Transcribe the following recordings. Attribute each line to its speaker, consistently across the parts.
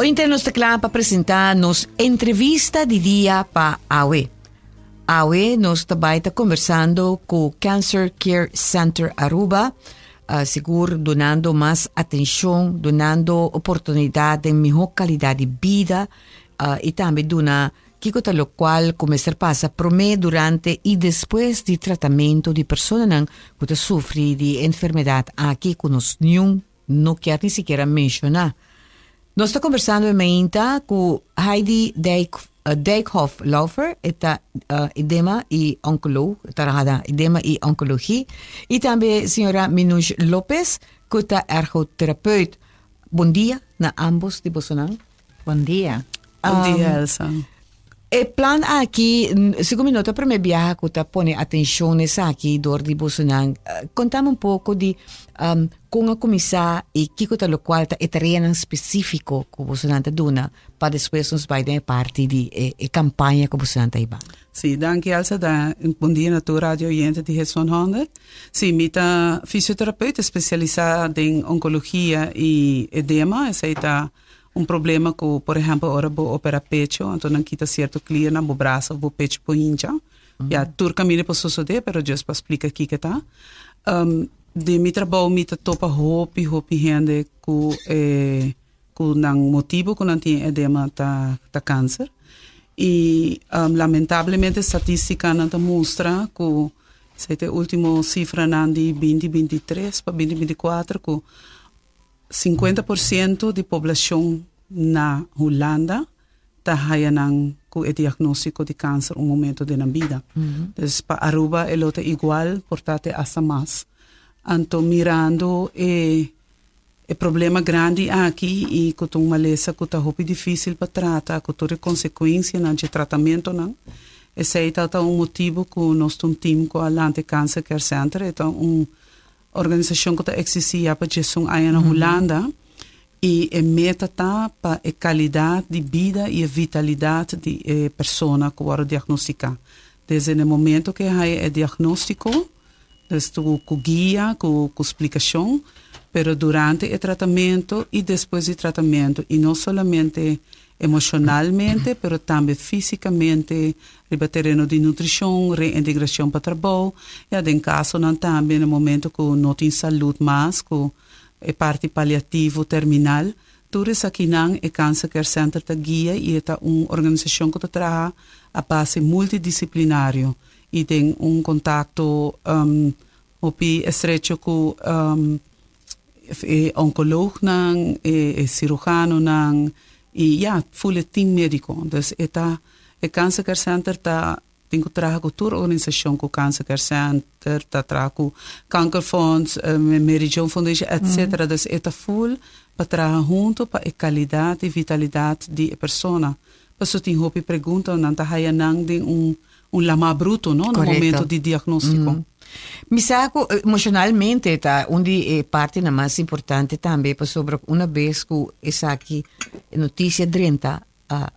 Speaker 1: Oyente, nos ta kla pa presentá nos entrevista di dia pa awe. Awe nos ta bai ta conversando cu Cancer Care Center Aruba, sigur dunando mas atencion, dunando oportunidad den miho calidad di bida y tambe duna kico ta locual cu mester pasa prome, durante y despues di tratamento di personanan cu ta sufri di e enfermedad aki cu nos niun no kier ni sikiera menciona. Nos ta conversando e mainta cu Heidi Dijk, Dijkhoff Laufer, e ta edema y oncoloog, ta traha na edema y oncologie, y tambe señora Minouche Lopez, cu ta ergotherapeut. Bon dia na ambos di bosonan.
Speaker 2: Bon dia.
Speaker 3: Bon dia, Elsa.
Speaker 1: E plan aki, segun mi no ta prome biaha ku ta pone atenshon na esaki dor di bosonan. Kontami un poko di kon a kuminsá i kiko ta lokual ta e tareanan spesífiko ku bosonan ta duna pa despues nos bai den e parti di e kampaña ku bosonan ta hiba.
Speaker 3: Sí, danki Elsa. Da, bon dia na tur radio oyente di Hits 100. Sí, mi ta fisioterapeut espesialisá den onkologia i edema. Esei ta un problema ku, por ehèmpel, ora bo opera pecho, anto nan kita sierto klier na bo brasa òf bo pecho por hincha. Ya, tur kaminda por sosodé, pero djis pa splika kiko ta. Den mi trabou mi ta topa hopi, hopi hende ku e ku nan motibu ku nan tin edema ta ta kanser. I lamentablemente statistikanan ta mustra ku esei ta e ultimo sifranan di binti 23 pa 2024 ku 50% di poblashon na Hulanda ta haya nan ku e diagnóstiko di kanser un momento den nan bida. Dus pa Aruba e lo ta igual, por ta te hasta mas. Anto mirando e e problema grandi aki i ku ta un malesa ku ta hopi difísil pa trata ku tur e konsekuensianan dje tratamentonan, esei ta ta un motibu ku nos ta un tim ku a lanta e Cancer Care Center. E ta un Organisashon ku ta eksistí ya pa djesun aña na Hulanda i e meta ta pa e kalidat di bida i e vitalidat di e persona ku wòrdu diagnostiká. Desde na e momento ku e haña e diagnóstiko, dus ku guia, ku splikashon, pero durante e tratamentu i despues di tratamentu i no solamente emoshonalmente pero tambe físikamente riba tereno di nutrishon, reintegrashon pa trabou, ya den kasonan tambe na momento ku no tin salud mas ku e parti paliativo terminal, tur esakinan e Cancer Care Center ta guia i e ta un organisashon ku ta traha a base multidisiplinario i den un kontakto hopi estrecho ku e onkoloognan, e siruhanonan i ya, ful e team médiko. Dus e ta, e Cancer Care Center ta tin ku traha ku tur organisashon ku Cancer Care Center, ta traha ku Kankerfonds, Mary Joan Foundation, etcetera. Dus e ta ful pa traha hunto pa e kalidat i vitalidat di e persona. Pasobra tin hopi pregunta, nan ta haya nan den un Un lamá bruto, no? Na momento di diagnóstiko.
Speaker 1: Mi sa ku emoshonalmente ta un di e partinan mas importante tambe pasobra una bes ku esaki e notisia drenta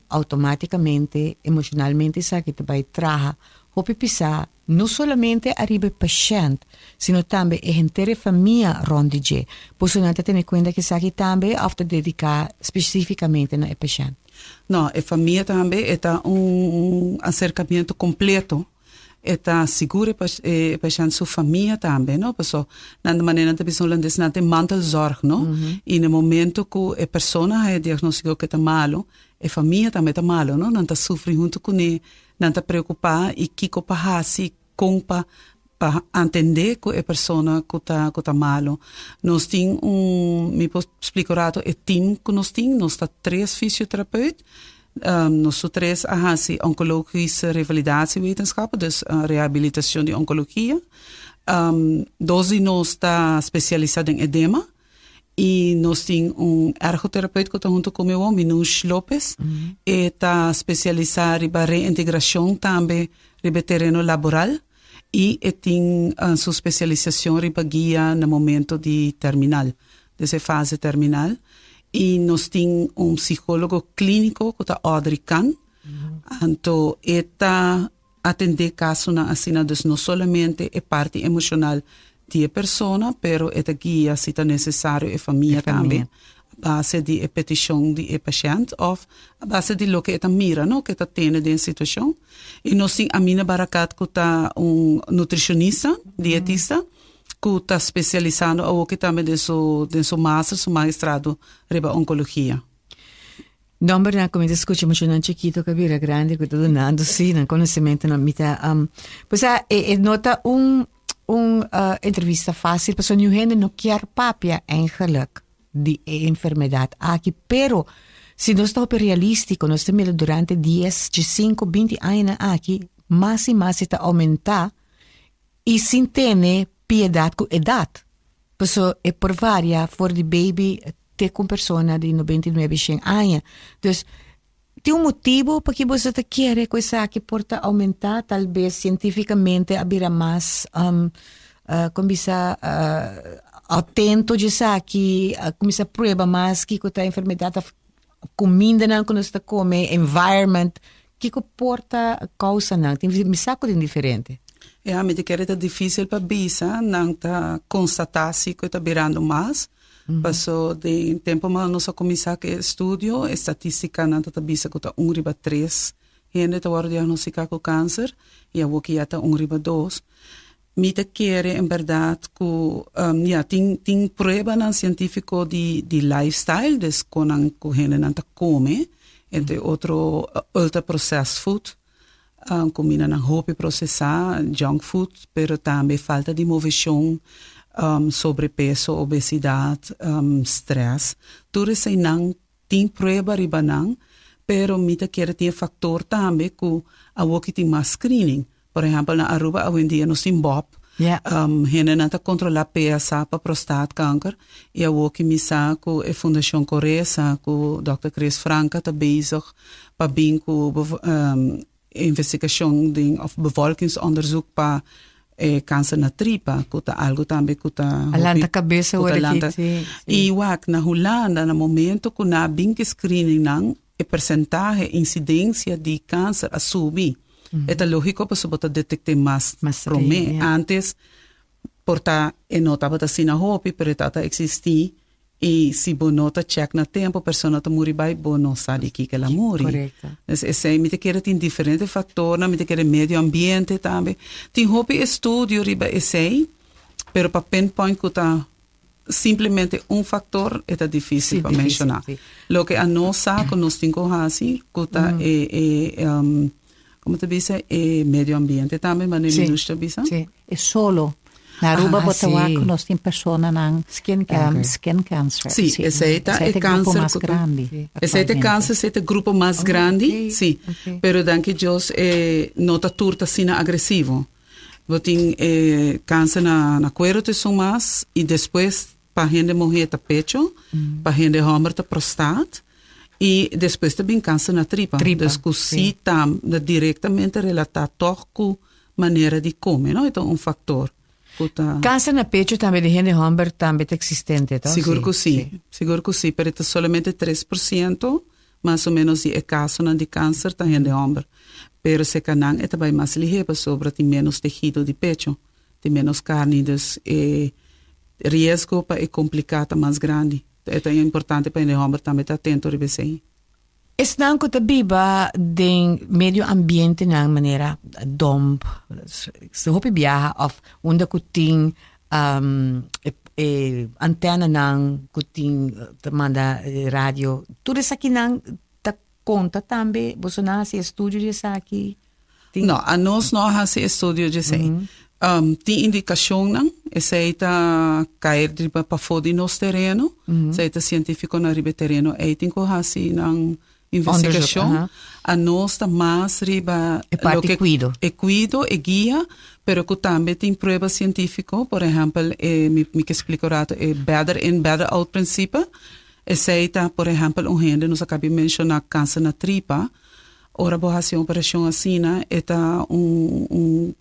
Speaker 1: outomátikamente emoshonalmente esaki ta bai traha hopi pisá no solamente ariba e pashènt sino tambe e henter e famia rònt di dje. Boso nan ta tene kuenta ku esaki tambe òf ta dediká spesífikamente na e pashènt?
Speaker 3: No, e famia tambe e ta un aserkamiento kompleto. E ta sigur e pashènt su famia tambe, no? Paso nan manera nan ta bisa hulandes nan ta e mantelzorg, no? I na e momento ku e persona haña e diagnóstiko ku e ta malu, e famia tambe ta malu, no? Nan ta sufri huntu kuné, nan ta preokupá i kiko pa hasi, kon pa pa atendé ku e persona ku ta ku ta malu. Nos tin un, mi por splika un rato e team ku nos tin, nos ta tres fisioterapeut, nos tur tres a hasi oncologische revalidatiewetenschappen, dus rehabilitacion di oncologia. Dos di nos ta spesialisá den edema i nos tin un ergoterapeut ku ta huntu ku mi awor, Minouche Lopez. E ta spesialisá riba reintegrashon tambe riba e tereno laboral i e tin su spesialisashon riba guia na momento di terminal, dus e fase terminal. I nos tin un psikólogo klíniko ku ta Audrey Kan. Anto e ta atendé kasonan asina, dus no solamente e parti emoshonal di e persona, pero e ta guia si ta nesesario e famia tambe. Base di e peticion di e pashent of a base di loke e ta mira, no, cu e ta tene den situacion. Y nos tin Amina Barakat cu ta un nutricionista, dietista, cu ta specialisando awoki tambe den su den su master, su maestrado riba oncologia.
Speaker 1: Nombernan cu mi ta scucha muchanan chikito cu a bira grandi cu ta dunando si nan conocimentonan mi ta pues a e e no ta un un entrevista facil pasobra niun hende no kier papia eigenlijk di e enfermedad aki pero si nos ta hopi realistico nos ta mira durante dies, diescinco, binti añanan aki mas y mas e ta aumenta y sin tene piedad cu edad pasobra e por varia for di baby te cu un persona di 99, shen aña. Dus tin un motibo paki boso ta kere cu esaki por ta aumenta, tal bes cientificamente a bira mas um, uh, con bisa uh, atento di esaki, a cuminsa prueba mas kico ta enfermedad of cumindanan cu nos ta come, environment, kico por ta causanan? Tin mi sa cu tin diferente.
Speaker 3: Ja, mi ta kere ta dificil pa bisa, nan ta constata si cu e ta birando mas, Paso den tempo mas nos a cuminsa cu e estudio, e statisticanan ta ta bisa cu ta un riba tres hende ta wordo diagnostica cu cancer y awoki ya ta un riba dos. Mi ta kere en berdad cu ya tin tin pruebanan cientifico di di lifestyle, des con nan cu hendenan ta come, entre otro ultra processed food, Cumindanan hopi procesa, junk food, pero tambe falta di movecion, sobrepeso, obesidad, stress. Tur eseinan tin prueba riba nan, pero mi ta kere tin e factor tambe cu awoki tin mas screening. Por ehempel na Aruba awendia nos tin bob, hendenan ta controla PSA pa prostaatkanker y awoki mi sa cu e Fundacion Coresa cu Dòkter Chris Franca ta bezig pa bin ku investigashon den òf bevolkingsonderzoek pa e kanser na tripa ku ta algu tambe ku ta
Speaker 1: A lanta kabes
Speaker 3: ku ta
Speaker 1: awor aki,
Speaker 3: lanta.
Speaker 1: sí, sí.
Speaker 3: I wak na Hulanda na momento ku nan a bin ku e screeningnan e persentahe insidensia di kanser a subi. E ta lógiko pasobra bo ta detekt'é mas
Speaker 1: Mas
Speaker 3: promé.
Speaker 1: ja.
Speaker 3: Antes por ta e no tabata asina hopi pero e tabata eksistí I si bo no ta check na tempo, persona ta muri bai, bo no sa di kiko el a muri.
Speaker 1: Correcto.
Speaker 3: Dus esei mi ta kere tin diferente factornan, mi ta kere medio ambiente tambe. Tin hopi estudio riba esei, pero pa pinpoint cu ta simplemente un factor e ta dificil
Speaker 1: Sí,
Speaker 3: pa
Speaker 1: difícil,
Speaker 3: menciona.
Speaker 1: sí.
Speaker 3: Loke a nos sa cu nos tin cu haci, cu ta e, e, como ta bisa, e medio ambiente tambe, manera Minouche ta bisa.
Speaker 1: Sí.
Speaker 2: E solo. Na Aruba
Speaker 1: Ah,
Speaker 2: bo ta wak
Speaker 1: sí.
Speaker 2: ku nos tin personanan
Speaker 1: Skin cancer.
Speaker 2: skin cancer.
Speaker 3: Sí, esei ta
Speaker 2: Esei
Speaker 3: e
Speaker 2: ta e grupo
Speaker 3: cancer
Speaker 2: mas
Speaker 3: ku ta-
Speaker 2: grandi.
Speaker 1: Sí.
Speaker 3: Esei ta e
Speaker 2: actualmente.
Speaker 3: cancer, esei ta e grupo mas grandi,
Speaker 1: ok,
Speaker 3: sí.
Speaker 1: ok.
Speaker 3: Pero danki Dios e no ta tur ta asina agresivo. Bo tin e cancer na na cuero ta esun mas y despues pa hende muher ta pecho, pa hende homber ta prostaat y despues ta bin cancer na tripa.
Speaker 1: Tripa,
Speaker 3: Dus cu
Speaker 1: sí.
Speaker 3: si ta directamente relata toch cu manera di come, no? E ta un factor cu ta.
Speaker 1: Cancer na pecho tambe di hende homber tambe ta existente, toch?
Speaker 3: Sigur cu si, sigur cu si, pero e ta solamente 3% mas o menos di e casonan di cancer ta hende homber. Pero seca nan e ta bay mas lihe pasobra tin menos tehido di pecho, tin menos carni, dus e riesgo pa e complica ta mas grandi. E ta importante pa hende homber tambe ta atento riba esey.
Speaker 1: Esnan ku ta biba den medio ambientenan manera domp, si hopi biaha òf unda ku tin e antenanan ku tin ta manda radio, tur esakinan ta konta tambe? Boso nan hasi estudio di esaki?
Speaker 3: Tin? No, anos no a hasi estudio di esei. Tin indikashonnan, esei ta kai riba pafó di nos tereno, esei ta sientífikonan riba e tereno ei tin ku hasi nan investigashon.
Speaker 1: Onderzoek,
Speaker 3: Anos ta mas riba
Speaker 1: E parti
Speaker 3: loke
Speaker 1: kuido.
Speaker 3: e kuido, e guia, pero ku tambe tin prueba sientífiko, por ehèmpel e mi mi ke splika un rato e better in better out principe, esei ta por ehèmpel un hende nos a kabi menshoná kanser na tripa, Ora bo hasi un operashon asina e ta un un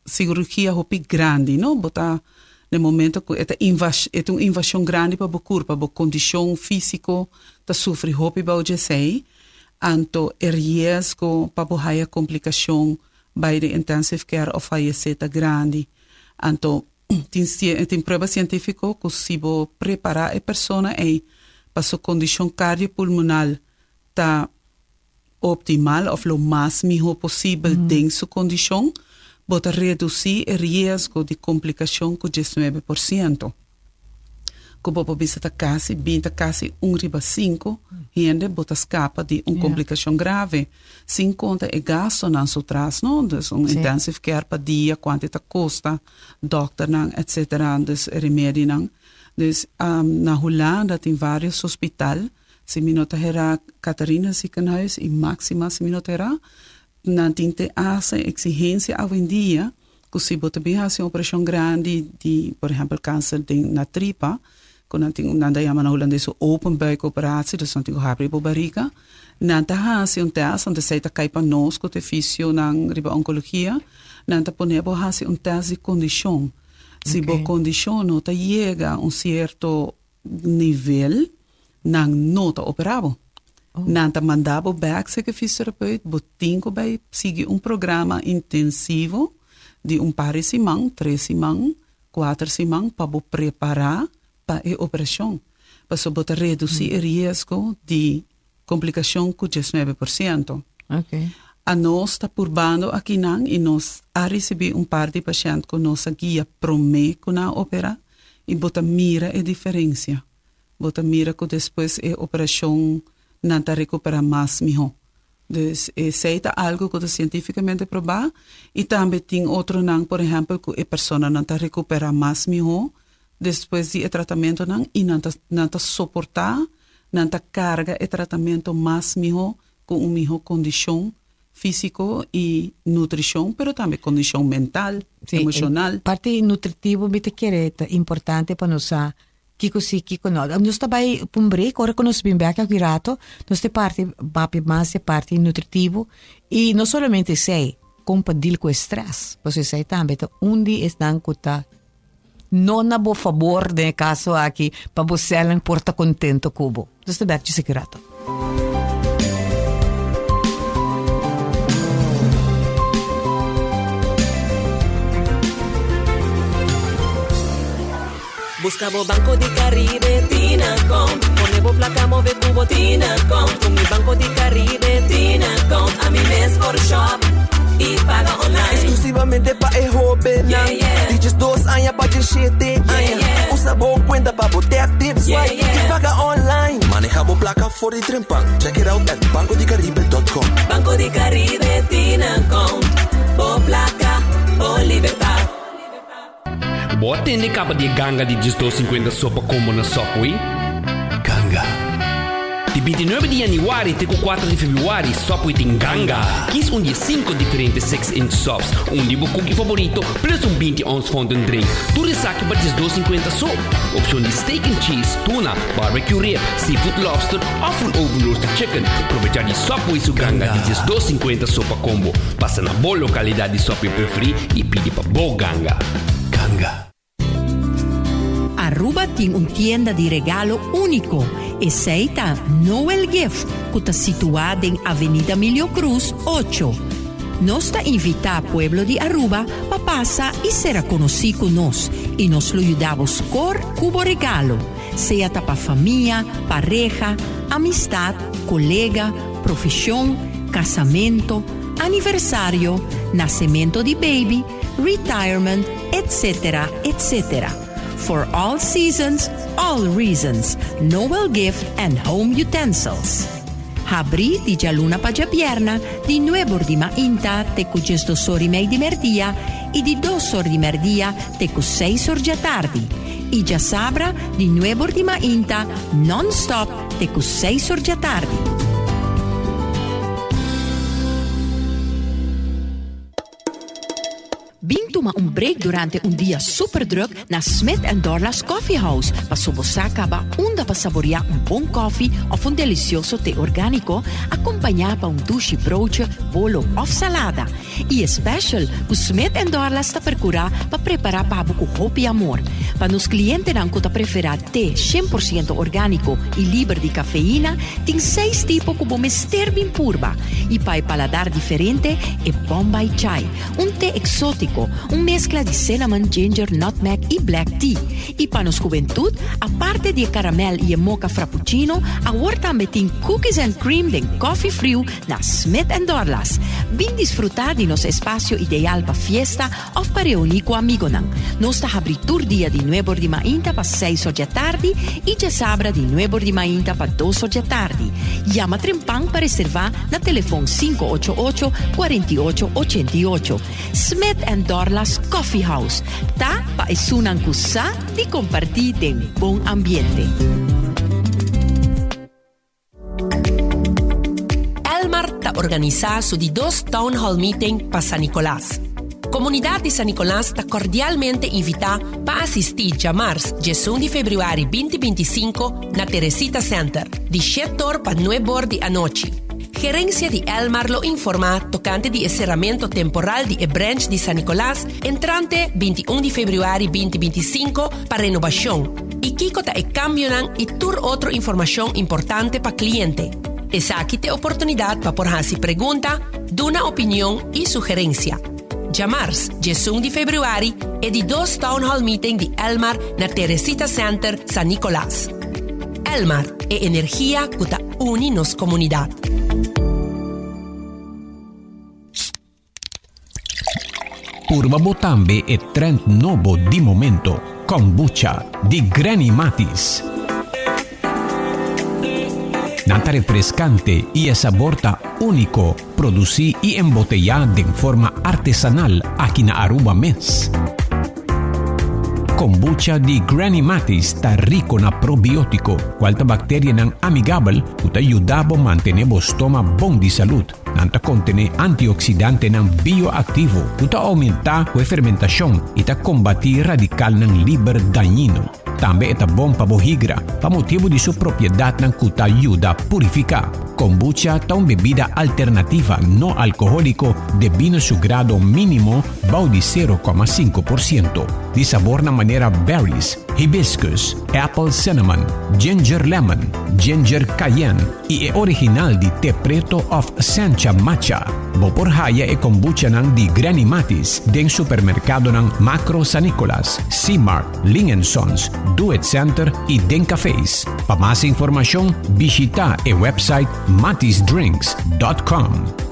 Speaker 3: sirugia hopi grandi no, bo ta den momento ku e ta invas e ta un invashon grandi pa bo kurpa, bo kondishon físiko ta sufri hopi bou dje esei, anto e riesgo pa bo haya komplikashon bai den intensive care òf fayesé ta grandi. Anto tin tin prueba sientífiko ku si bo prepará e persona ei. Pa su kondishon kardiopulmonal ta optimal òf lo mas mihó posibel den su kondishon, bo ta redusí e riesgo di komplikashon ku 19%. Ku bo por bisa ta kasi bin ta kasi un riba sinku hende bo ta skapa di un komplikashon grave, sin konta e gastonan su tras, no? Dus un intensive care pa dia kuantu ta kosta, dòkternan etsetera, dus e remedinan. Dus na Hulanda tin vários hospital. Si mi no ta herá Catharina Ziekenhuis y Maxima si mi no ta herá, nan tin te hasta e exigencia awendia cu si bo ta bin haci un operacion grandi di por ehempel cancer den na tripa, cu nan tin nan ta yama na Hulandes un open buik operatie, dus nan tin cu habri bo bariga, nan ta haci un test, anto esey ta cay pa nos cu ta e fisionan riba oncologia, nan ta pone bo haci un test di condicion. Si bo condicion no ta yega un cierto nivel, nan no ta opera bo. Nan ta manda bo bek serka fisioterapeut, bo tin ku bai sigui un programa intensivo di un par di siman, tres siman, kuater siman pa bo prepara pa e operashon. Pasobra bo ta redusí e riesgo di komplikashon ku 19%. Anos ta purbando akinan i nos a risibí un par di pashènt ku nos a guia promé ku nan a operá i bo ta mira e diferensia. Bo ta mira ku despues e operashon nan ta rekuperá mas mihó. Dus esei ta algu ku ta sientífikamente probá i tambe tin otronan, por ehèmpel, ku e personanan ta rekuperá mas mihó despues di e tratamentonan i nan ta nan ta soportá, nan ta karga e tratamentu mas mihó ku un mihó kondishon físiko i nutrishon, pero tambe kondishon mental, emoshonal.
Speaker 1: Parti nutritivo mi ta kere ta importante pa nos sa kiko si kiko no. Nos ta bai pa un break, ora ku nos bin bek aki rato nos ta parti papia mas di e parti nutritivo i no solamente esei, kon pa deal ku e stress, pasobra esei tambe ta un di esnan ku ta no na bo fabor den e kaso aki pa bo sèlnan por ta kontento ku bo. Nos ta bek djis aki rato.
Speaker 4: Busca bo Banco di Caribe Tinacom Pone bo placa move cu bo Tinacom Cu mi Banco di Caribe Tinacom Ami mes por shop y paga online.
Speaker 5: Exclusivamente pa e hobennan di 12 aña pa 17 aña. Usa bo cuenta pa bo tap, tip, swipe y paga online. Maneha bo placa for di trempan. Check it out at bancodicaribe.com.
Speaker 4: Banco di Caribe Tinacom Bo placa, bo libertad.
Speaker 6: Bo a tende caba di e ganga di 12,50 sopa combo na Subway? Ganga. Di 29 di januari te cu 4 di februari Subway tin ganga. Kies un di e 5 diferente 6 inch subs, un di bo cookie favorito plus un 20 ounce fountain drink. Tur esaki pa 12,50 so. Opcion di steak and cheese, tuna, barbecue rib, seafood lobster of un oven roasted chicken. Probecha di Subway su ganga di 12,50 sopa combo. Pasa na bo localidad di Subway preferi y pidi pa bo ganga. Ganga.
Speaker 7: Aruba tin un tienda di regalo úniko, esei ta Noel Gift ku ta situá den Avenida Milio Cruz ocho. Nos ta invitá pueblo di Aruba pa pasa i sera konosí ku nos i nos lo yuda bo skor ku bo regalo, sea ta pa famia, pareha, amistat, kolega, profeshon, kasamento, aniversario, nasemento di baby, retirement, etc. Etc. For all seasons, all reasons, Noel Gift and Home Utensils. Habrí di djaluna pa djabierna di nuebor di mainta te ku djesdos or i mei di merdia i di dos or di merdia te ku seis or djatardi i djasabra di nuebor di mainta non-stop te ku seis or djatardi. Bin tuma un break durante un dia super druk na Smith and Dorlas Coffee House paso bo sa caba unda pa saborea un bon koffie of un delicioso te organico acompaña pa un dushi broodje, bolo of salada. Y e special cu Smith and Dorlas ta percura pa prepara pa bo cu hopi amor. Pa nos clientenan cu ta prefera te 100% organico y liber di cafeína, tin seis tipo cu bo mester bin purba. Y pa e paladar diferente, e Bombay Chai, un te exótico, un. un meskla di cinnamon, ginger, nutmeg i black tea. I pa nos hubentud, aparte di e caramel i e mocha frappuccino, awor tambe tin cookies and cream den koffie friu na Smith and Dorlas. Bin disfruta di nos espacio ideal pa fiesta of pa reuni cu amigonan. Nos ta habri tur dia di nuebor di mainta pa seis or djatardi y djasabra di nuebor di mainta pa dos or djatardi. Yama trempan pa reserva na telefon 588 48 88. Smith and Dorlas Coffee House ta pa esunnan cu sa di comparti den bon ambiente.
Speaker 8: Elmar ta organisá su di dos Town Hall Meeting pa San Nicolas. Komunidat di San Nicolas ta kordialmente invitá pa asistí djamars diesun di febrüari binti 25 na Teresita Center, di shet'or pa nueb'or di anochi. Gerensia di Elmar lo informá tokante di e seramento temporal di e branch di San Nicolas entrante 21 di febrüari 2025 pa renobashon. I kiko ta e kambionan i tur otro informashon importante pa kliente. Esaki t'e oportunidat pa por hasi pregunta, duna opinion i sugerensia. Djamars, 11 di febrüari, e di dos Town Hall Meeting di Elmar na Teresita Center, San Nicolas. Elmar, e energia ku ta uni nos komunidat.
Speaker 9: Purba bo tambe e trend nobo di momento, Kombucha di Granny Matis. Nan ta refrescante y e sabor ta unico, produci y embotella den forma artesanal aki na Aruba mes. Kombucha di Granny Matis ta rico na probiotico, cual ta bacterianan amigabel cu ta yuda bo mantene bo stoma bon di salud. Nan ta kontené antioksidantenan bioaktivo ku ta oumentá ku e fermentashon i ta kombatí radikalnan liber dañino. Tambe e ta bon pa bo higra pa motibu di su propiedatnan ku ta yuda purifiká. Kombucha ta un bebida alternativa no alkohóliko debí na su grado mínimo bou di 0,5%, di sabornan manera berries, hibiscus, apple cinnamon, ginger lemon, ginger cayenne i e original di te preto of sencha matcha. Bo por haya e kombuchanan di Granny Matis den supermerkadonan Makro San Nicolas, C-Mart, Ling and Sons, Do It Center i den cafés. Pa mas informashon bishita e website matisdrinks.com.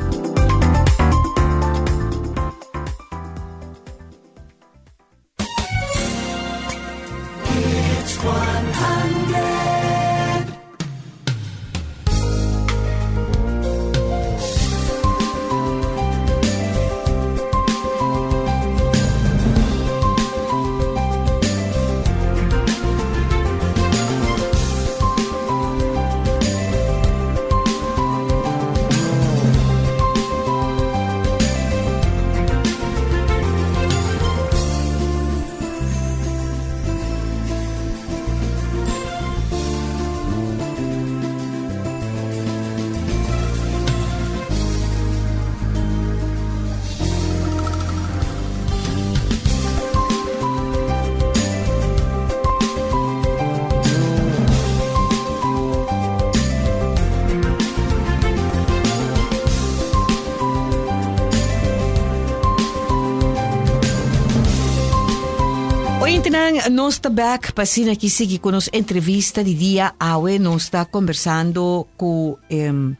Speaker 1: Oyentenan, nos ta back pa asina aki sigui cu nos entrevista di dia. Awe nos ta conversando cu um,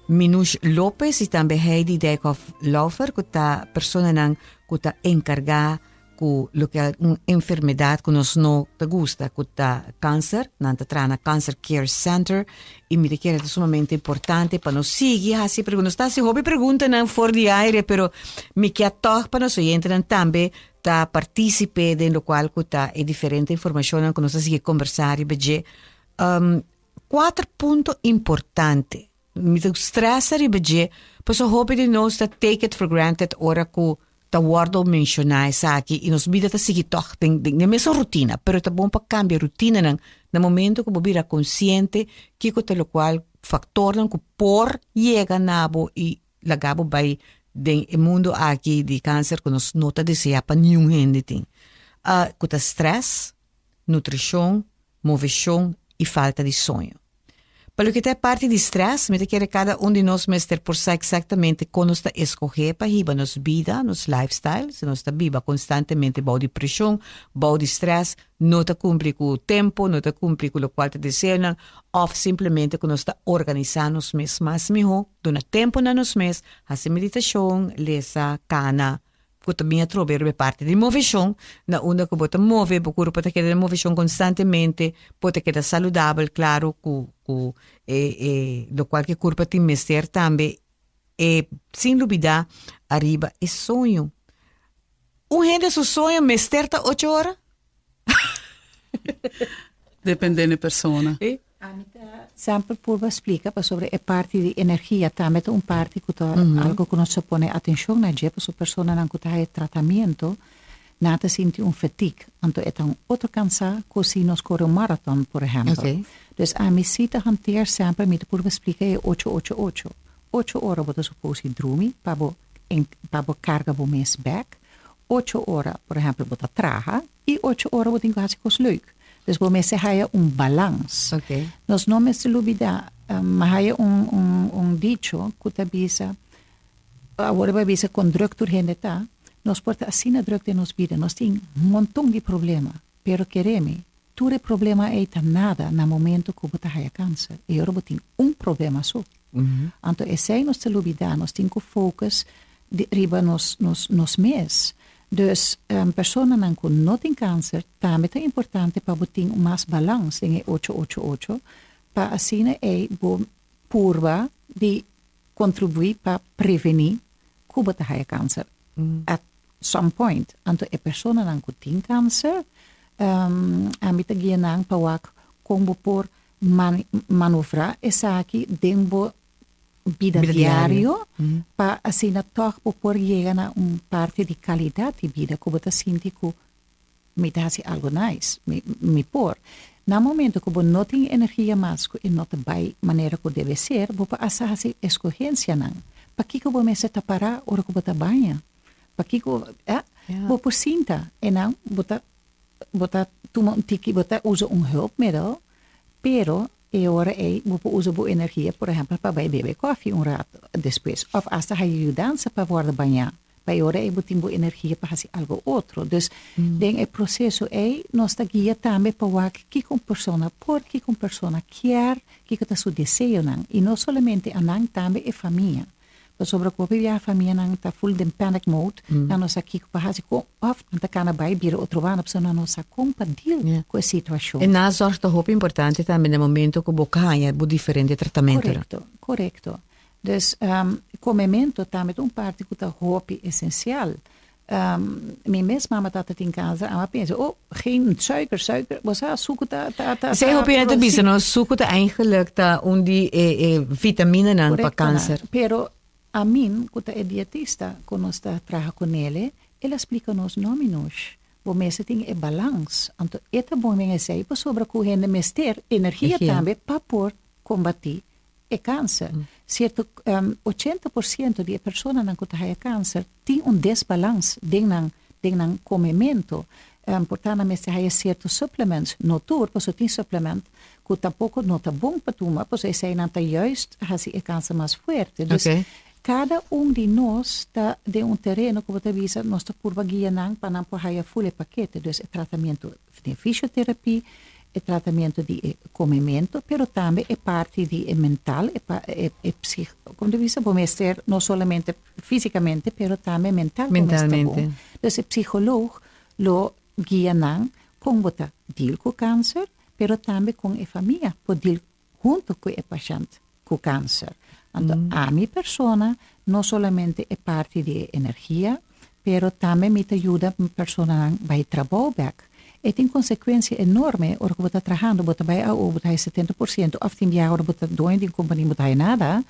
Speaker 1: Minouche Lopez y tambe Heidi Dijkhoff Laufer, cu ta personanan cu ta encarga ku loke un enfermedat ku nos no ta gusta ku ta kanser, nan ta traha na Cancer Care Center i mi ta kere ta sumamente importante pa nos sigui hasi pregunta. Nos ta hasi hopi preguntanan for di aire pero mi kia tòg pa nos oyentenan tambe ta partisipe den lokual ku ta e diferente informashonnan ku nos ta sigui kombersá riba dje. Kuater punto importante Mi ta stresa riba dje, pasobra hopi di nos ta take it for granted ora ku ta wòrdu menshoná esaki i nos bida ta sigui tòg den den e mesun rutina. Pero ta bon pa kambia rutinanan na momento ku bo bira konsiente kiko ta lokual faktornan ku por yega na bo i laga bo bai den e mundu aki di kanser ku nos no ta deseá pa niun hende tin. Ku ta strès, nutrishon, moveshon i falta di soño. Pa loke ta e parti di stress, mi ta kere kada un di nos mester por sa eksaktamente kon nos ta eskohé pa hiba nos bida, nos lifestyle. Si nos ta biba konstantemente bou di preshon, bou di stress, no ta kumpli ku tempu, no ta kumpli ku lokual ta deseonan, òf simplemente ku nos ta organisá nos mes mas mihó, duna tempu na nos mes, hasi meditashon, lesa, kana, ku ta bin atrobe riba e parti di moveshon, na unda ku bo ta move, bo kurpo ta keda den moveshon konstantemente, bo ta keda saludabel, klaro ku ku e e lokual ku e kurpo tin mester tambe e sin lubidá ariba e soño. Un hende su soño mester ta ocho ora?
Speaker 3: Depende di persona.
Speaker 1: Sí.
Speaker 2: Ami ta semper purba splica pasobra e parti di energia tambe ta un parti cu ta algo cu nos ta pone atencion na dje pasobra personanan cu ta haya tratamiento nan ta sinti un fatigue anto e ta un otro cansa cu si nos core un marathon por ehempel. Dus ami si ta hanteer semper mi ta purba splica e ocho ocho ocho. Ocho ora bo ta supos di drumi pa bo pa bo carga bo mes bek. Ocho ora, por ehempel, bo ta traha i ocho ora bo tin ku hasi kos leuk. Dus bo mester haya un balans. Nos no mester lubida, mi haya un un un dicho ku ta bisa, awor bo a bisa kon druk tur hende ta, nos por ta asina druk den nos bida, nos tin monton di problema, pero kere mi, tur e problema ei ta nada na momento ku bo ta haya kanser. E ora bo tin un problema so. Anto esei nos ta lubida, nos tin ku focus di riba nos nos nos mes. Dus personanan ku no tin kanser tambe ta importante pa bo tin un mas balans den e ocho ocho ocho pa asina ei bo purba di kontribuí pa prevení ku bo ta haya kanser at some point. Anto e personanan ku tin kanser ami ta guia nan pa wak kon bo por manovrá esaki den bo bida diario pa asina tòg bo por yega na un parti di kalidat di bida ku bo ta sinti ku mi ta hasi algu nice, mi mi por. Na momento ku bo no tin energia mas ku e no ta bai manera ku debe ser, bo por asta hasi eskohensianan. Pakiko bo mester ta pará ora ku bo ta baña? Pakiko, eh, bo por sinta e nan bo ta bo ta tuma un tiki, bo ta usa un hulpmiddel, pero e ora ei bo por usa bo energia, por ehempel, pa bai bebe koffie un rato despues, of asta haya yudansa pa wordo bañá, pa e ora ei bo tin bo energia pa hasi algo otro. Dus, den e proseso ei nos ta guia tambe pa wak kiko un persona por, kiko un persona kier, kiko ta su deseonan, i no solamente anan, tambe e famia. Pasobra ku hopi biaha famianan ta full den panic mode, nan no sa kiko pa hasi kon òf nan ta kana bai bira otro banda pasobra nan no sa kon pa deal ku e situashon.
Speaker 1: E nazorg ta hopi importante tambe na momento ku bo haña bo diferente tratamentonan.
Speaker 2: Korekto, korekto. Dus komemento tambe ta un parti ku ta hopi esensial. Mi mes mama tata tin kanser, amo a pensa, oh, geen suiker, suiker, bo sa, suku ta, ta, ta,
Speaker 1: Esei hopi hende ta bisa, no? Suku ta eigenlijk ta un di e, e vitaminanan pa kanser.
Speaker 2: Pero Amin, ku ta e dietista ku nos ta traha kunele, el a splika nos, no Minouche, bo mester tin e balans. Anto e ta bon den esei pasobra ku hende mester energia tambe pa por kombatí e kanser. Sierto 80% di e personanan ku ta haya kanser tin un desbalans den nan den nan komemento. Por ta nan mester haya sierto supplements, no tur, pasobra tin supplement ku tampoko no ta bon pa tuma, pasobra eseinan ta juist hasi e kanser mas fuerte. Dus kada un di nos ta den un tereno ku bo ta bisa nos ta purba guia nan pa nan por haya ful e pakete. Dus e tratamiento den fisioterapia, e tratamiento di e comemento, pero tambe e parti di e mental, e pa, e, e psich, como te bisa, bo mester no solamente fisicamente, pero tambe mental bo mester
Speaker 1: Mentalmente.
Speaker 2: bon. Dus e psicoloog lo guia nan con bo ta deal cu cancer, pero tambe con e famia por deal hunto cu e pashent cu cancer. Anto ami persona no solamente e parti di e energia, pero tambe mi ta yuda personanan bai trabou bek. E tin consecuencia enorme ora cu bo ta trahando, bo ta bai AO, bo ta haya 70% of tin biaha ora bo ta doño di un compania bo ta haya nada,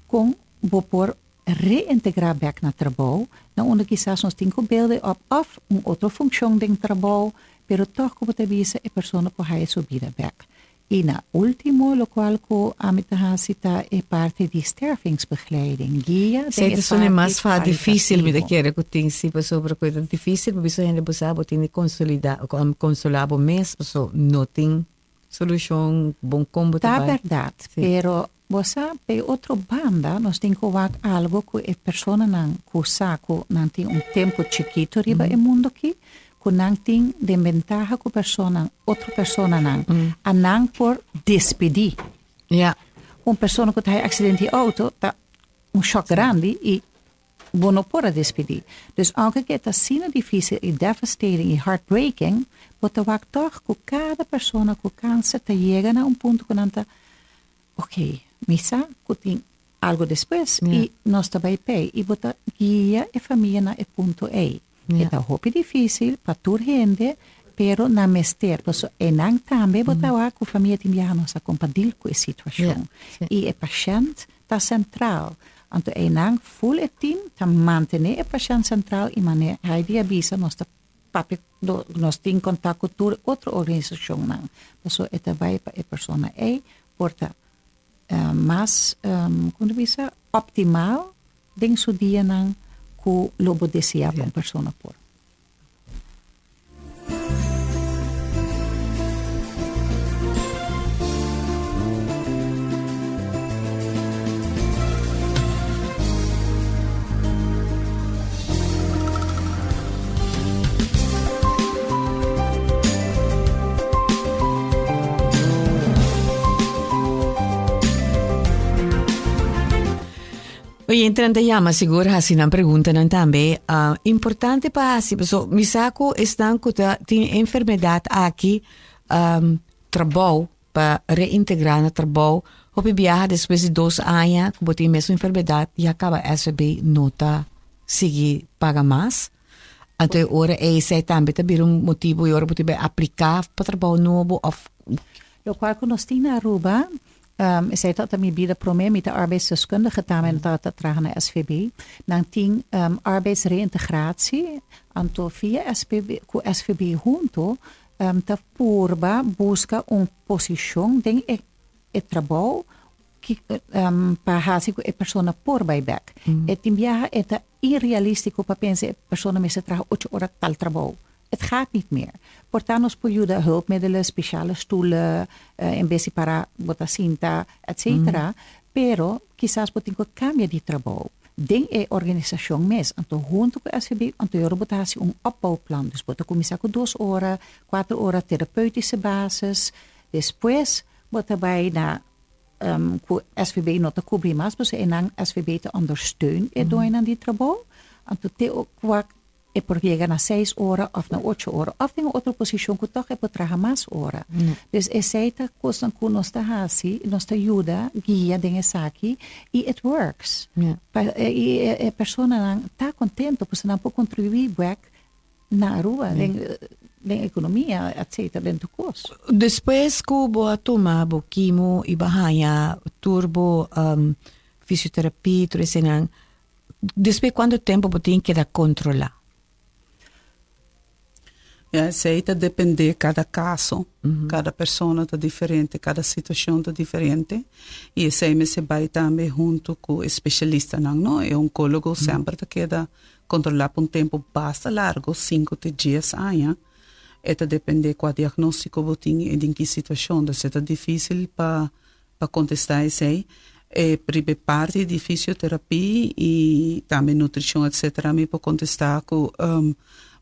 Speaker 2: con bo por reintegra bek na trabou, na unda kisas nos tin cu build e op of un otro funcion den trabou, pero toch cu bo ta bisa e persona por haya su bida bek. Y na ultimo locual cu ami ta haci ta e parti di stervingsbegeleiding, guia den
Speaker 1: Esey
Speaker 2: e
Speaker 1: ta sone
Speaker 2: parti
Speaker 1: mas fa dificil mi ta
Speaker 2: paliativo.
Speaker 1: kere cu tin si pasobra cu e ta dificil pa bisa hende bo sa bo tin di consolida, consola bo mes paso no tin. solucion bon con bo
Speaker 2: Ta
Speaker 1: ta bai.
Speaker 2: berdad, pero bo sa, p'e otro banda nos tin cu wak algo cu e personanan cu sa cu nan tin un tempo chikito riba e mundo aki, cu nan tin den bentaha cu persona, otro personanan, a nan por despedi. Un persona cu ta haci accidente di auto ta un shock grandi y bo no por a despedi. Dus aunke cu e ta asina dificil y devastating y heartbreaking, bo ta wak toch cu cada persona cu cancer ta yega na un punto cu nan ta, ok, mi sa cu tin algo despues y nos ta bay pey y bo ta guia e famia na e punto ey. E ta hopi dificil pa tur hende, pero nan mester, pasobra eynan tambe bo ta wak cu famia tin biaha no sa con pa deal cu e situacion. Y e pashent ta central. Anto eynan full e team ta mantene e pashent central y mane Heidi a bisa nos ta papia nos tin contact cu tur otro organisacionnan pasobra e ta bay pa e persona ey por ta mas como ta bisa optimal den su dianan cu lo bo desea pa un persona por.
Speaker 1: Oyentenan ta yama sigur hasi nan preguntanan tambe. Ah, importante pa hasi, paso mi sa ku esnan ku ta tin enfermedad aki, um, trabou pa reintegrá na trabou, hopi biaha despues di dos aña ku bo tin mesun enfermedad, ya kaba SVB no ta sigui paga mas. Anto e ora ei esei tambe ta bira un motibu i ora bo tin bai apliká pa trabou nobo òf
Speaker 2: Lokual ku nos tin na Aruba, Esei tabata mi bida promé, mi ta arbeidsdeskundige tambe en tabata traha na SVB. Nan tin arbeidsreintegratie, anto via SPB, ku SVB hunto ta purba buska un posishon den e e trabou ki pa hasi ku e persona por bai bèk. E tin biaha e ta irrealístiko pa pensa e persona mester traha ocho ora tal trabou. Het gaat niet meer. Por ta nos por yuda hulpmiddelen, speciale stoelen, en bes di para bo ta sinta, etcetera. Pero kisas bo tin ku kambia di trabou den e organisashon mes. Anto hunto ku SVB, anto yora bo ta hasi un opbouwplan. Dus bo ta kuminsá ku dos ora, kuater ora terapeutische basis. Despues bo ta bai na ku SVB no ta kubri mas, pasobra einan SVB ta ondersteun e doñonan di trabou. Anto te wak E por yega na seis ora of na ocho ora of den un otro posishon ku tòg e por traha mas ora. Dus esei ta kosnan ku nos ta hasi, nos ta yuda guia den esaki i it works. Pa i e personanan ta kontento pasobra nan por kontribuí bèk na Aruba den den ekonomia etcetera den tur kos.
Speaker 1: Despues ku bo a tuma bo kimo i bo a haña tur bo fisioterapia tur eseinan Despues cuanto tempo bo tin keda controla?
Speaker 3: Ja, esey ta depende cada caso. Cada persona ta diferente, cada situacion ta diferente. Y esey mester bay tambe hunto cu e specialistanan, no? E oncologo semper ta keda controla pa un tempo basta largo, cinco te dies aña. E ta depende cua diagnostico bo tin y den ki situacion. Dus e ta dificil pa Pa kontestá esei, e primer parti di fisioterapia i tambe nutrishon etsetera mi por kontestá ku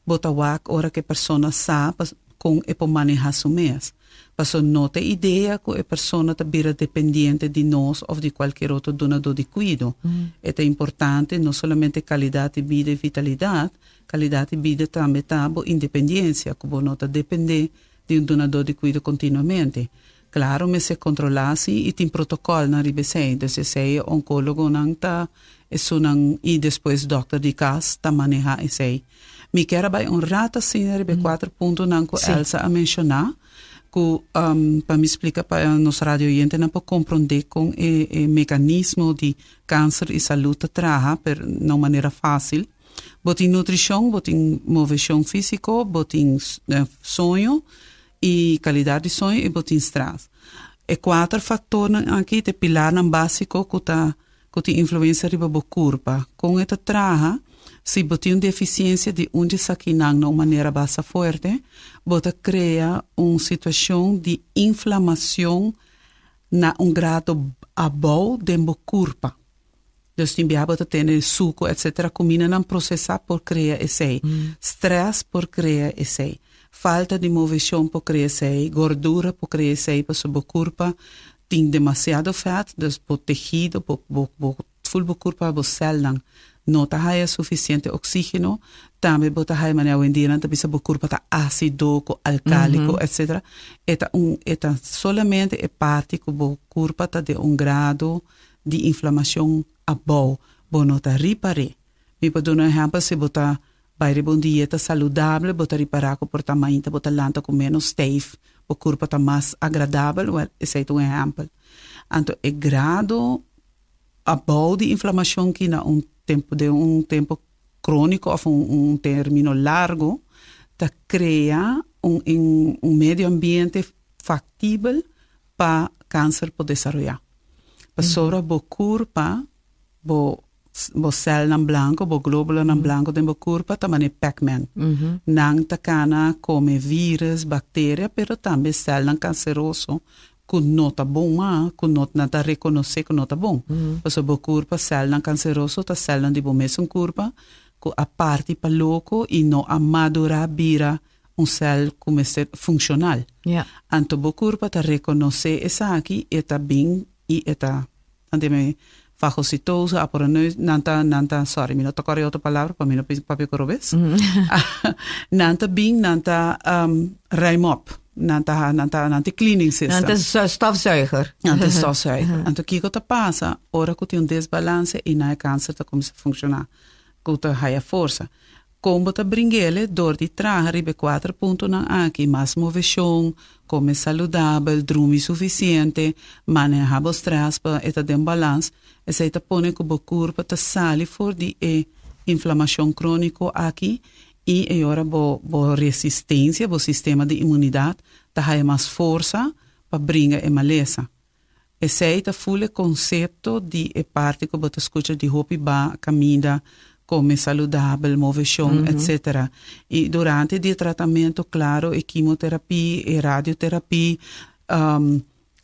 Speaker 3: bo ta wak ora ku e persona sa kon e por manehá su mes. Pasobra no ta e idea ku e persona ta bira dependiente di nos òf di kualkier otro dunadó di kuido. E ta importante no solamente kalidat di bida i vitalidat, kalidat di bida tambe ta bo independiensia ku bo no ta dependé di un dunadó di kuido kontinuamente. Claro mester controla si y tin protocolnan riba esey, dus esey e oncologonan ta esunnan y despues dokter di cas ta maneha esey. Mi kier a bay un rato asina riba e cuater puntonan cu Elsa a menciona cu pa mi splica pa nos radio oyentenan por compronde con e e mecanismo di cancer y salud ta traha pero na un manera facil. Bo tin nutricion, bo tin movecion fisico, bo tin soño i kalidat di soño i bo tin stras. E kuater faktornan aki ta e pilarnan básiko ku ta ku tin influensia riba bo kurpa. Kon e ta traha? Si bo tin un deficiencia di un di esakinan na un manera basta fuerte, bo ta crea un situacion di inflamacion na un grado abou den bo curpa. Dus tin biaha bo ta tene suco etc. Cumindanan procesa por crea esey. Stress por crea esey. Falta di movecion por crea esey. Gordura por crea esey pasobra bo curpa tin demasiado vet, dus bo tehido, bo bo bo full bo curpa, bo celnan no ta haya suficiente oxigeno. Tambe bo ta haya manera awendia nan ta bisa bo curpa ta acido cu alcalico etc. E ta un e ta solamente e parti cu bo curpa ta den un grado di inflamacion abou, bo no ta ripar'é. Mi por duna un ehempel, si bo ta bai riba un dieta saludable, bo ta ripará ku por ta mainta bo ta lanta ku ménos stijf, bo kurpa ta mas agradabel, wèl, esei ta un ehempel. Anto e grado abou di inflamacion ki na un tempu, den un tempu króniko òf un un término largo, ta krea un un medio ambiente faktibel pa kanser por desaroyá. Pasobra bo kurpa, bo bo sèlnan blanko, bo glóbulonan blanko den bo kurpa ta manera Pac-Man. Nan ta kana kome vírus, bakteria, pero tambe sèlnan kanseroso ku no ta bon mas, ku no nan ta rekonosé ku no ta bon. Pasobra bo kurpa, sèlnan kanseroso ta sèlnan di bo mesun kurpa ku a parti pa loko i no a madurá bira un sèl ku mester funshonal. Anto bo kurpa ta rekonosé esaki, e ta bin i e ta, nan ta yama fagocitose, aporeneus, nan ta, nan ta, sorry, mi no ta kòrda e otro palabra pa mi no papia ku robes. Nan ta bin, nan ta ruim op, nan ta, nan ta, nan ta e cleaning system.
Speaker 1: Nan ta stofzuiger.
Speaker 3: Nan ta stofzuiger. Anto kiko ta pasa ora ku tin un desbalanse i nan e kanser ta kuminsá funshoná, ku ta haya forsa. Kon bo ta bring'ele dor di traha riba e kuater puntonan aki, mas moveshon, kome saludabel, drumi sufisiente, manehá bo strès pa e ta den balans, esei ta pone ku bo kurpa ta sali for di e inflamashon króniko aki i e ora bo bo resistensia, bo sistema di imunidat ta haya mas forsa pa bringa e malesa. Esei ta ful e konsepto di e parti ku bo ta skucha di hopi ba kaminda, kome saludabel, moveshon, etsetera. I durante di e tratamentu, klaro, e kimoterapia, e radioterapia,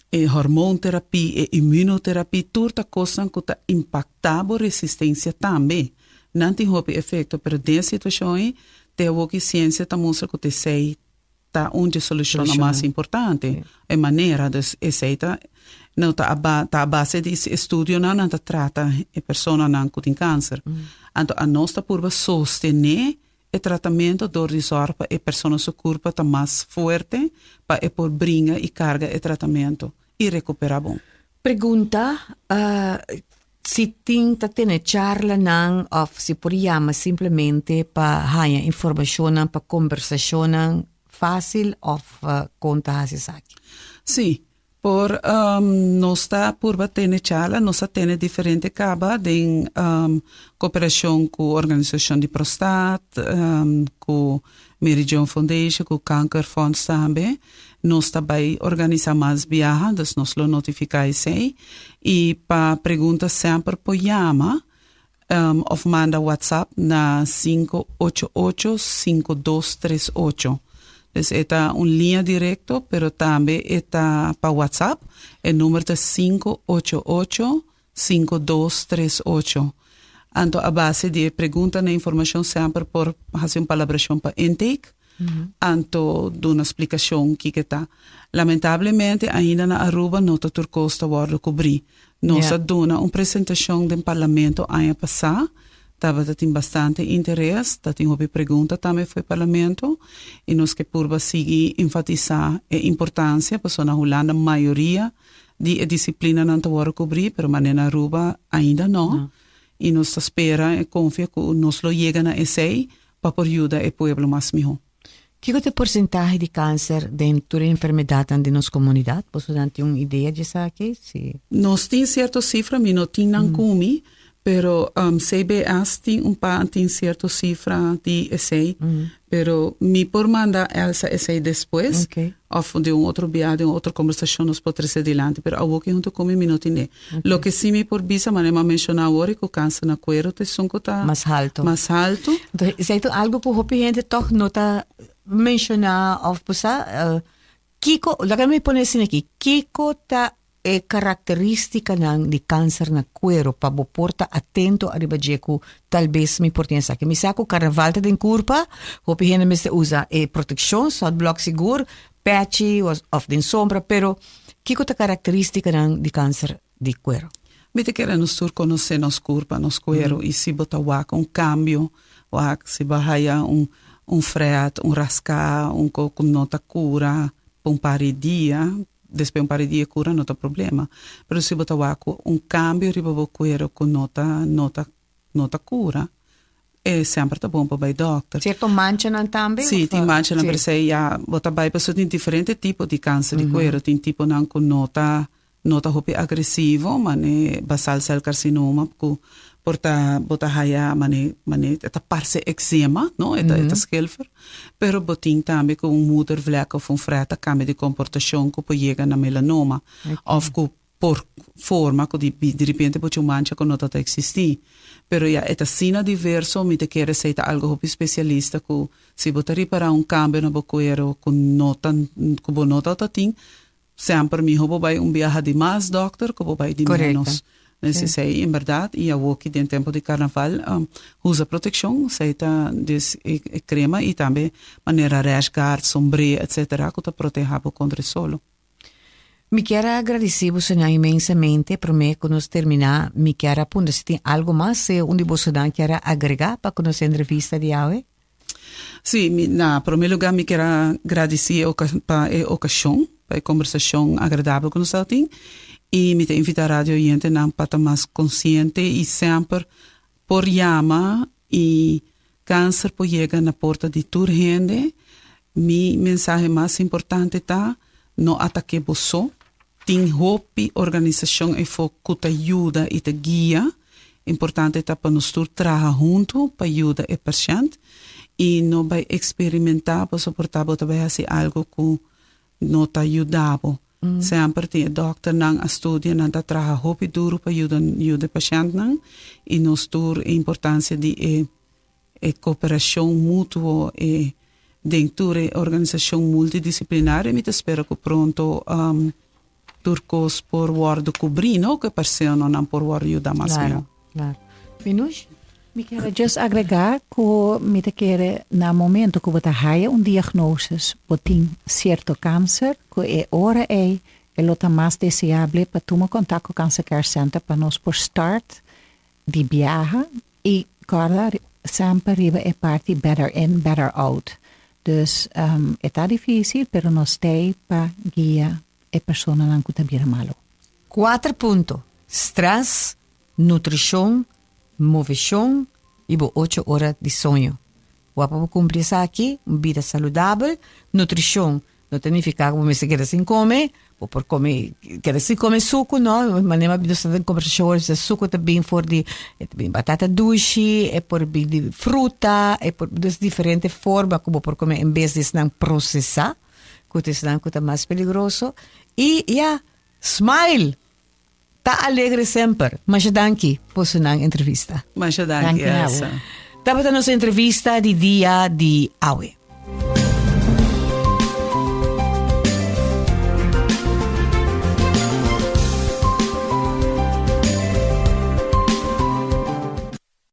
Speaker 3: e hormoonterapia, e immunoterapia, tur ta kosnan ku ta impaktá bo resistensia tambe. Nan tin hopi efekto, pero den e situashon ei, te awoki siensia ta mustra ku ta esei ta un dje solushonnan mas importante. E manera, dus esei ta no ta a ba ta a base di estudionan nan ta trata e personanan ku tin kanser. Anto anos ta purba sostené e tratamento dor di zòrg pa e persona su kurpa ta mas fuerte pa e por bringa i karga e tratamento i rekuperá bon.
Speaker 1: Pregunta, Si tin ta tene charlanan of si por yama simplemente pa haña informashonnan pa kombersashonnan fásil of kon ta hasi esaki?
Speaker 3: Sí, por nos ta purba tene charla, nos a tene diferente kaba den koperashon ku organisashon di Prostaat, ku Mary Joan Foundation, ku Kankerfonds tambe. Nos ta bai organisa mas biaha, dus nos lo notifica esey. Y pa pregunta semper por yama of manda WhatsApp na 588 5238. Dus e ta un linea directo, pero tambe e ta pa WhatsApp. E number ta 588 5238. Anto a base di e preguntanan e informacion semper por haci un palabracion pa intake. Anto duna splicacion kiko ta. Lamentablemente ainda na Aruba no ta tur cos ta wordo cubri. Nos a duna un presentacion den parlamento aña pasa. Tabata tin bastante interes, ta tin hopi pregunta tambe fo'i parlamento y nos ke purba sigui enfatisa e importancia pasobra na Hulanda mayoria di e disiplinanan ta wòrdu kubrí, pero manera na Aruba ainda no. I nos ta spera i konfia ku nos lo yega na esei pa por yuda e pueblo mas mihó.
Speaker 1: Kiko ta e porsentahe di kanser den tur e enfermedatnan den nos komunidat? Bosonan tin un idea di esaki? Si.
Speaker 3: Nos tin sierto sifra, mi no tin nan ku mi, Pero CBS tin un pa tin cierto cifra di esey, pero mi por manda Elsa esey despues, of di un otro bia, di un otro conversacion nos por trece dilanti, pero awoki hunto cu mi, mi no tine. Loke si mi por bisa, manera mi a menciona awor, cu cancer na cuero ta esun cu ta
Speaker 1: Mas halto.
Speaker 3: mas halto.
Speaker 1: Entonces, esey ta algo cu hopi hende toch no ta menciona of bo sa, kico, laga mi pone asina aki, kico ta E karakterístikanan di kanser na kuero pa bo por ta atento ariba dje ku tal bes mi por tin esaki. Mi sa ku karnaval ta den kurpa, hopi hende mester usa e protekshon, sunblock sigur, pechi òf den sombra, pero kiko ta karakterístikanan di kanser di kuero?
Speaker 3: Mi ta kere nos tur konosé nos kurpa, nos kuero, i si bo ta wak un kambio, wak si bo a haya un un frèt, un raská, un ko ku no ta kura pa un par di dia, Despues un par di dia cura no ta problema, pero si bo ta wak cu un cambio riba bo cuero cu no ta no ta no ta cura, e semper ta bon pa bay dokter.
Speaker 1: Cierto manchanan tambe?
Speaker 3: Si, tin manchanan, pero esey ya bo ta bay pasobra tin diferente tipo di cancer di cuero, tin tiponan cu no ta no ta hopi agresivo, mane basal cell carcinoma cu por ta bo ta haya mane mane e ta parse eczema, no, e ta e ta schilfer. Pero bo tin tambe ku un moedervlek of un fret ta kambia di komportashon ku por yega na melanoma of ku por forma ku di diripente bo tin un mancha ku no ta ta eksistí. Pero ya e ta asina diverso, mi ta kere esei ta algu hopi spesialista ku si bo ta ripará un kambio na bo kuero ku no ta ku bo no ta ta tin, Semper miho bo bai un biaha di mas dokter ku bo bai di menos. Nes esei en berdad i awoki den tempo di karnaval usa protekshon, esei ta des e krema i tambe manera rash guard, sombré etsetera ku ta proteha bo kontra e solo.
Speaker 1: Mi kier a gradisí bosonan inmensamente. Promé ku nos terminá mi kier a puntra si tin algu mas si un di bosonan kier a agregá pa ku nos entrevista di awe.
Speaker 3: Sí, mi, na promé lugá mi kier a gradisí e pa e okashon, pa e kombersashon agradabel ku nos tabatin i mi ta invitá radio oyentenan pa ta mas konsiente i semper por yama i kanser por yega na porta di tur hende. Mi mensahe mas importante ta, no ataké bo so. Tin hopi organisashon efo ku ta yuda i ta guia. Importante ta pa nos tur traha huntu pa yuda e pashènt i no bai eksperimentá pasobra por ta bo ta bai hasi algu ku no ta yuda bo. Semper tin e dòkternan a studia, nan ta traha hopi duru pa yuda yuda e pashèntnan i nos tur e importansia di e e koperashon mutuo e den tur e organisashon multidisiplinario mi ta spera ku pronto tur kos por wòrdu kubrí no ku e personanan por wòrdu yuda mas mihó.
Speaker 1: Claro, claro. Minouche?
Speaker 2: Mi kere just agrega ku mi ta kere na momento ku bo ta haya un diagnosis bo tin sierto kanser ku e ora ei e lo ta mas deseable pa tuma kontak ku Cancer Care Center pa nos por start di biaha I kòrda semper riba e parti better in, better out. Dus e ta difísil, pero nos t'ei pa guia e personanan ku ta bira malu.
Speaker 1: Kuater punto, Stress, nutrishon, moveshon i bo ocho ora di soño. Wak pa bo kumpli esaki, un bida saludabel, nutrishon, No ta nifiká ku bo mester keda sin kome, bo por kome, keda sin kome suku no, manera nos ta den kombersashon awor, bisa suku ta bin for di, e ta bin batata dushi, e por bin di fruta, e por, dus diferente forma ku bo por kome en bes di esnan prosesá, ku ta esnan ku ta mas peligroso. I ya, smile! Ta alegre semper. Masha danki pa su nan entrevista.
Speaker 3: Masha danki, Elsa.
Speaker 1: Tabata nos entrevista di dia di awe.